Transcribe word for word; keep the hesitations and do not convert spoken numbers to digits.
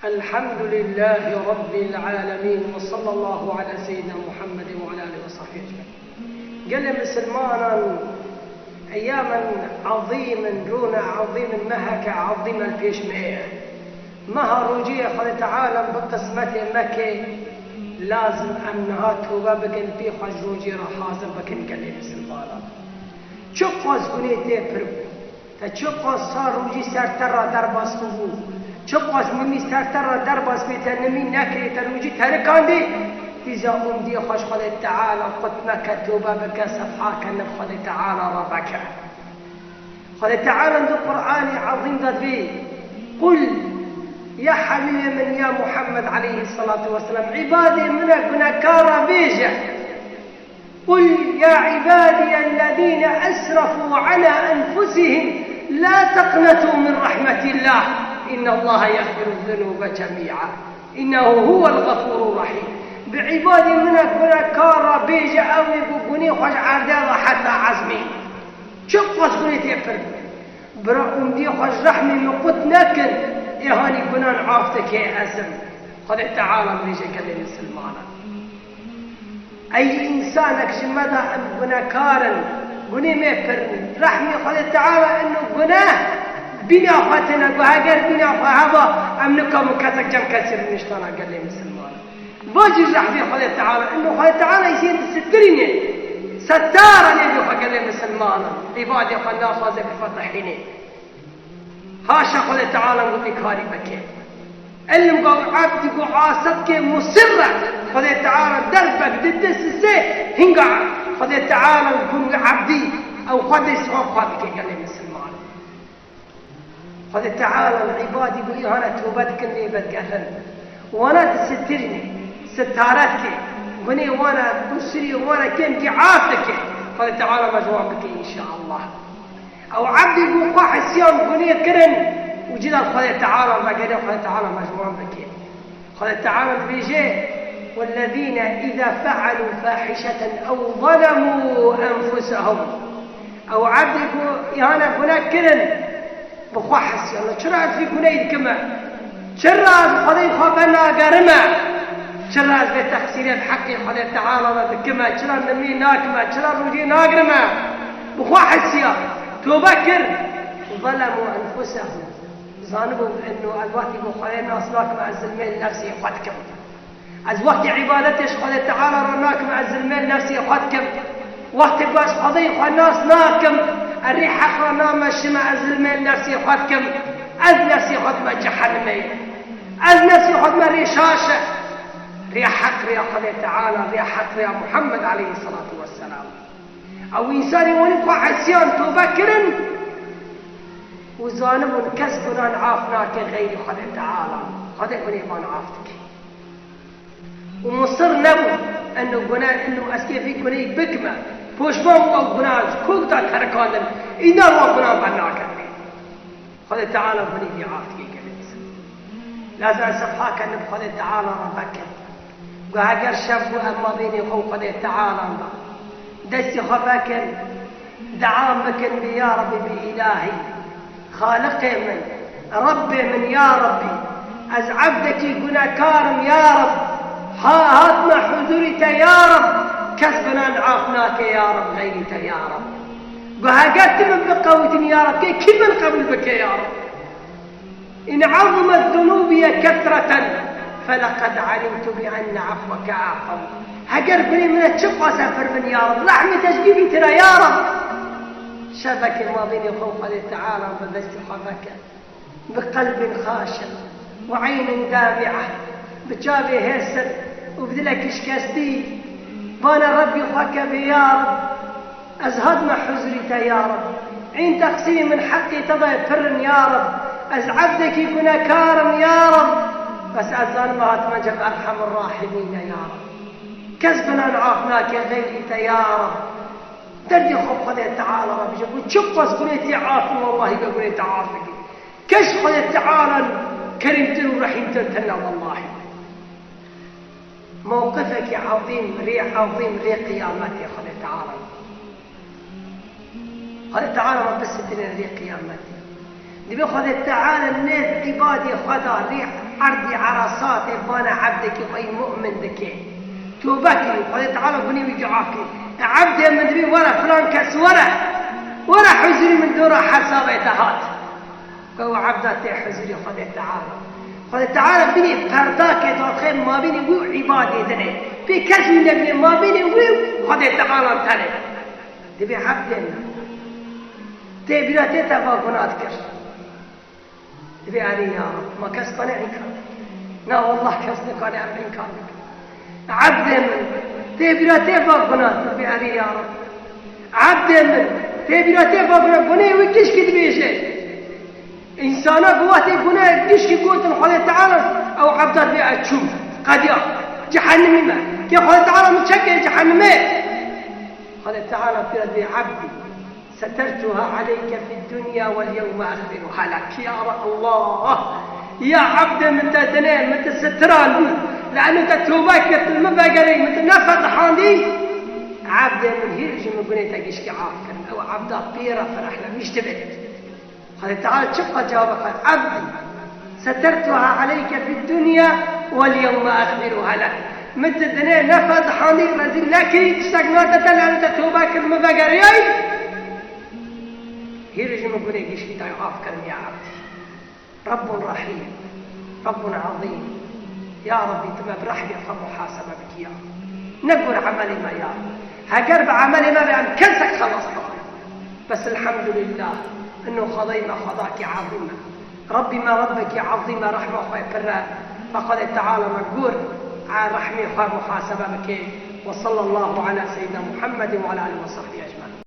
الحمد لله رب العالمين، وصلى الله على سيدنا محمد وعلى آله وصحبه أجمعين. Gelê misilmanan, eyamen ezîm in, rûne ezîm in, meheke ezîm in pêş me ye. Meha rojiyê Xwedê Teala bi qismetê me ke, lazim em niha tobe bikin, pê xwe ji rojiyê re hazir bikin gelê misilmanan. Çiqas gunê tê pir bû. Te çiqas sal rojî ser te re derbas bûbû, çiqas nimî ser te re derbas bê, te nimî nekirê, te rojî terikandê, dîsa umdiyê xwe ji Xwedê Teala qut meke, tobe bike, sefha ke neb Xwedê Teala re veke. Xwedê Teala di Qur'anê Ezîm de divê, "Qul, ya Hebîbê min, ya Muhammed aleyhisselatu vesselam, îbadê min e gunekara bêje." قل يا عبادي الذين أسرفوا على أنفسهم لا تقنطوا من رحمة الله إن الله يغفر الذنوب جميعا إنه هو الغفور الرحيم. Bi îbadê min e gunekar re bêje, ew ê ku gunê xwe ji erdê re heta ezmê. Çiqas gunê tê pir bû. Bira umdiyê xwe ji rehmê min qut nekin, ê hanî gunan af dike ez im. Xwedê Teala bêje gelê misilmanan. Ey însanek ji me de em gunekar in, gunê me pir in. Rehmê Xwedê Teala ino guneh bîna xwe tine, gu heger bîna xwe heba, em nikamin kesek cem kesê biniştana gelê misilmanan. Va jî rehmê Xwedê Teala ino Xwedê Teala îsê disitirîne. Settara nêbê xwe gelê misilmanan. Îbadê xwe naxwaze bifetihîne. Haşa Xwedê Teala ku vî karî bike. Ilm ku ebdî ku asib ke musirre, Xwedê Teala derbek di dest sê hinga Xwedê Teala ku ebdî ew xwe dest xwe xwe dike gelê misilman. Xwedê Teala îbadî ku îhane tobe dikin lê vedigerin. Wana disitirîne, sitaret ke, gunê wana, qusirê wana kêm ke af dike. Xwedê Teala me ji wan bike înşallah. Ew ebdê ku xwe hisiyan gunê kirin û cida Xwedê Teala vegere, Xwedê Teala me ji wan bike. Xwedê Teala dibêje, "والذين إذا فعلوا فاحشة أو ظلموا أنفسهم." Ew ebdê ku îhane gune kirin, bi xwe hisiyan, çira ez vî guneyî dikime? Çira ez Xwedê xwe venagerime? Çira ez vê texsîrê bi heqê Xwedê Teala ve dikime? Çira nimî nakime? Çira rûcî nagirime? Bi xwe hisiya, tobe kir. ظلموا أنفسهم. Zanibû eno ez wextî ku Xwedê nas nakim, ez zilmê nefsê xwe dikim. Ez wextê îbadetê ji Xwedê Teala re nakim, ez zilmê nefsê xwe dikim. Wextê ku ez Xwedê xwe nas nakim, ez rê heq re nameşime, ez zilmê nefsê xwe dikim. Ez nefsê xwe dime cehenimê. Ez nefsê xwe dime rê şaş e. Rê heq, rê Xwedê Teala, rê heq, rê Muhammed aleyhisselatu vesselam. Ew însanê wanî xwe hesiyan tobe kirin û zanibûn kes gunan af nake xeyrî Xwedê Teala. Xwedê gunê wan af dike. Û musir nebû, eno gune, eno ez kê vî guneyî bikime. Poşman bû ew gunan ji kok da terikandin. Înan wan gunan bernakevin. Xwedê Teala gunê vî af dike gelê misilman. Lazim e sefha ke nib Xwedê Teala re vekin. Gu heger şev bû em mabênê xwe û Xwedê Teala de. Destê xwe vekin. Dua bikin bê ya Rebbî, bê Îlahî. Xaliqê min, Rebbê min ya Rebbî, ez ebdekî gunekar im ya Reb. Ha, hatime huzûrî te ya Reb. Kes gunan af nake ya Reb, xeyrî te ya Reb. Gu heger tu min biqewitînî ya Reb, kê kî min qebûl bike ya Reb. إن عظمت ذنوبي كثرة فلقد علمت بأن عفوك أعظم. Heger gunê min e çiqas e pir bin ya Reb, rehmê te ji bî bîtir e ya Reb. Şevekê mabênê xwe û Xwedê Teala bi destê xwe veke. بقلب خاشع وعين دامعة. Bi çavê hêsir û bi dilekî şikestî bana Rebbî xwe ke bê ya Reb. Ez hatime huzurî te ya Reb. În teqsîrê min heqê te de pir in ya Reb. Ez ebdekî gunekar im ya Reb. Bes ez zanim hatime cem Erhemur Rahimîn e ya Reb. Kes gunan af nake xeyrî te ya Reb. Derdê xwe bi Xwedê Teala re bije. Ku çiqas gunê tê af in, wellahî be gunê te af dike. Kes Xwedê Teala kerîmtir û rehîmtir tune wellahî. Mewqifekî ezîm, rê ezîm, rê qiyametê Xwedê Teala. Xwedê Teala me bisitirê rê qiyametê. Divê Xwedê Teala nêz îbadê xwe da rê, Erdî erasatê bana ebdekî xwe yî mu'min dike. Tobe kirî, Xwedê Teala gunê wî cih af kir. E, ebdê min dibê were filan kes were. Were huzurî min dora hesabê te hat. Ku ew ebda tê huzurî Xwedê Teala. Xwedê Teala bînê perdakê daxê mabînê wî û îbadê dinê. Pê kes wî nebînê mabînê wî û Xwedê Teala tenê. Dibê ebdê min. Tê bîra tê te va guna dikir. Dibê erê ya Rab, ma kes kane înkar bike? Na wallah kes nikane em înkar bike. Ebdê min, tê bîra tê va guna, dibê erê ya Rab. Ebdê min, tê bîra tê va guna, gunê wî gişkî dibêje. Însana bi wextê guna gişkî gotin Xwedê Teala, ew ebda dibê ez çûm, qediya, cehennemî me. Kê Xwedê Teala min çekê cehennemê? Xwedê Teala pîra dibê ebdî. سترتها عليك في الدنيا واليوم أخبرها لك. Ya Rab, Allah! Ya ebdê min te dinê, min te sitirandî. Lano te tobe kir, min vegerî, min te nefedihandî. Ebdê min hîr ji min gunê te gişkî af kirin. Ew ebda pê re ferehlemiş dibe. Xwedê Teala çi qecaba xwe, ebdî. سترتها عليك في الدنيا واليوم أخبرها لك. Min tu dinê nefedihandî, rezîl nekirî, tiştek nate te, lano te tobe kir, min vegeriyayî. Hîrê ji min gunê gişkî te af kirin ya Ebdî. Rebbun Rahîm, Rebbun Ezîm. Ya Rebbî, tu me bi rehmê xwe muhasebe bikî ya. Negor emelê me ya. Heger bi emelê me be em kesek xelas nabin. Bes elhamdulillah, ino Xwedayê me Xwedakî ezîm e. Rebbî me Rebbekî ezîm e, rehma xwe pir e. Me Xwedê Teala me gor, a rehmê xwe muhasebe bike. وصلى الله على سيدنا محمد وعلى آله وصحبه أجمعين.